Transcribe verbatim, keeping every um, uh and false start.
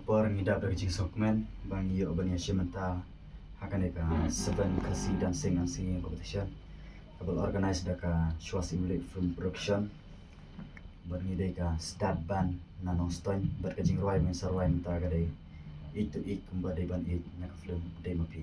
Por ngi dap da ka jingsngewkmen ba ngi ïoh ban ïashim bynta ha kane ka Seven Khasi Dancing and Singing Competition kaba la organize da ka Shwa Syiemlieh Film Production. Bad ngi dei ka Sdad Band na Nongstoiñ, bad ka jingrwai ba ngin sa rwai mynta ka dei Ïeit to Ïeit kumba dei ban ïeit na ka film Dei Ma Phi.